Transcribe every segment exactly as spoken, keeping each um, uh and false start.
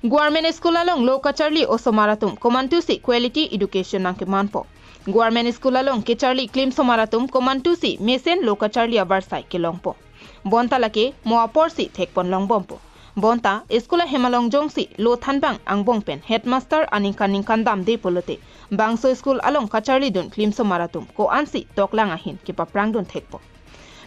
Government school along lo kacharli osomar atum komantusi quality education nangkemanpo. Government school along kecharli klimsomar atum komantusi mesen lo kacharli avarsai kelongpo. Bonta lake mo aporsi thekpon longbompo. Bonta school ahem along jongsi lo thanbang angbong pen headmaster aningkan ningkan damde pulote bangso school along kacharlidun klimsomar atum ko-ansi toklang ahin kepaprangdun thekpo.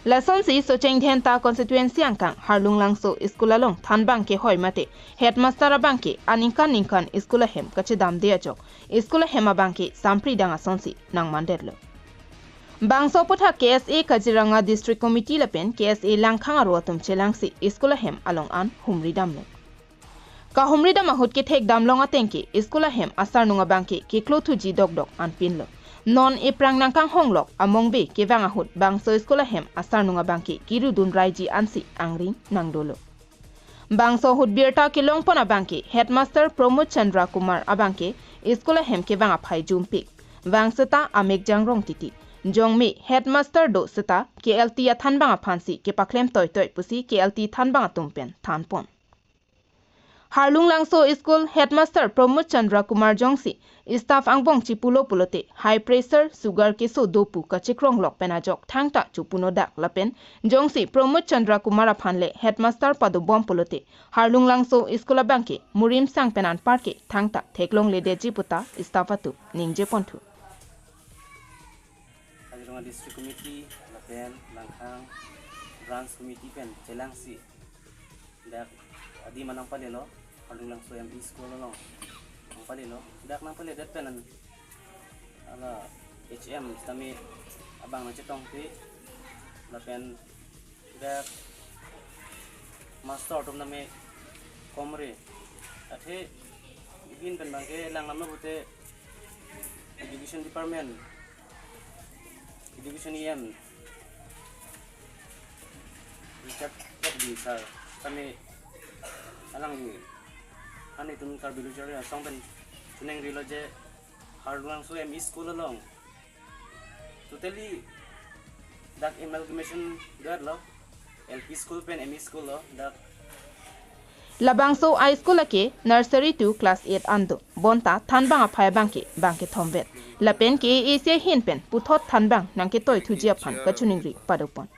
Lasonsi Socheng Dhenta constituency angkang Harlung Langso school along thanbang kehoi mate headmaster abangke aningkan ningkan school ahem kachedamde ajok school ahem abangke sampri dang asonsi nangmandetlo. Bangso aputhak K S A Kaziranga District Committee lapen K S A Langkhang aro atum chelangsi school ahem along an humri damlo. Kahumri dam ahut kethek damlong atengke school ahem asarnung abangke keklothuji dokdok anpinlo. Non eprang nangkanghonglok among be kevang ahut bangso school ahem asarnung abangke kirudun raiji ansi angring nangdolo. Bangso ahut birta kelongpon abangke headmaster Pramod Chandra Kumar abangke school ahem kevang aphai jumpik. Vang seta amek jangrong titi. Jongme headmaster do seta K L T athanbang aphansi kepaklem toitoi pusi K L T thanbang atum pen thanpon. Harlung Langso school headmaster Pramod Chandra Kumar jongsi staff angbong chipulo pulote high pressure, sugar keso dopu kachekronglok pen ajok thangta chupunodak lapen jongsi Pramod Chandra Kumar aphan le headmaster padobom pulote Harlung Langso school abangke murim sang pen anparke thangta theklongledetji puta staff atum ningjeponthu. Kaziranga District Committee lapen Langkhang Branch Committee pen chelangsi dak adim nangpalelo, Harlung Langso M E School along nangpalelo. Dak nangpaledet pen an ala H M sitame abang nangchetongte lapen dak master atum tame komre. Athe ibin pen abangke lang lama pute Education Department, Education E M Richard Tokbi sir tame alangli, han itum Karbi Lo Charli Asong pen chiningrilo je Harlung Langso M E School along totally dak amalgamation do-etlo, L P school pen M E school lo dak. Labangso a school ake nursery to class eight an do. Bonta thanbang aphai abangke bangkethom vet. Lapen K A A C ahin pen puthot thanbang nangketoithuji aphan kachiningri padopon.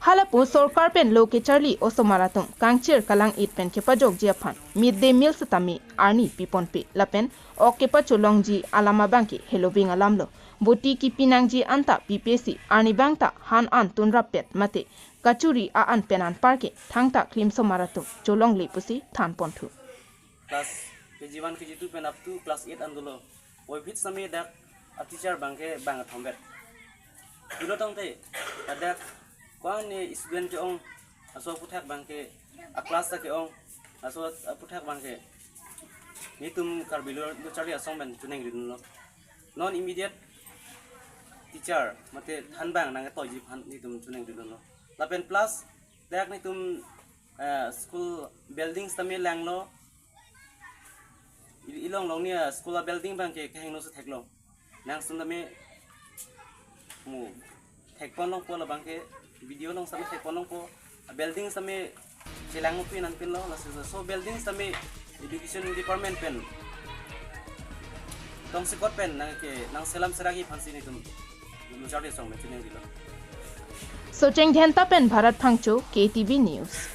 Halapu sorkar pen lo kecharli osomar atum kangchir kalang-it pen kepajokji aphan mid day meal sitame arni piponpe lapen ok kepacholongji alam abangke heloving alamlo. Boti kipi nangji anta pipesi arnivang ta han an tunrappet mate kachuri a-an pen anparke thangta klimsomar atum cholongle pusi thanponthu. Class K G one, K G two pen up to class eight an dolo. Boiphit sitame dak a teacher abangke bangkethom vet. Pulo tangte dak ko-an ne student ke-ong, laso aputhak abangke a class ta ke-ong, laso aputhak abangke netum Karbi Lo, Lo Charli Asong pen chiningridunlo. Non immediate teacher mate thanbang nangketoiji aphan netum chiningridunlo. Lapen plus dak netum, eh, school building sitame langlo. I-, ilong long ni a school a building abangke kehingno si theklong. Nang sitame mo thekpon longpo labangke, video along sitame thekpon longpo. A building sitame chelang upi nangpinlo, laso, so building sitame Education Department pen tongsekot pen nangke nangselam seragi aphansi netum Lo Charli Asong pen chiningrilo. Socheng Dhenta pen Bharat Phangcho, K T V News.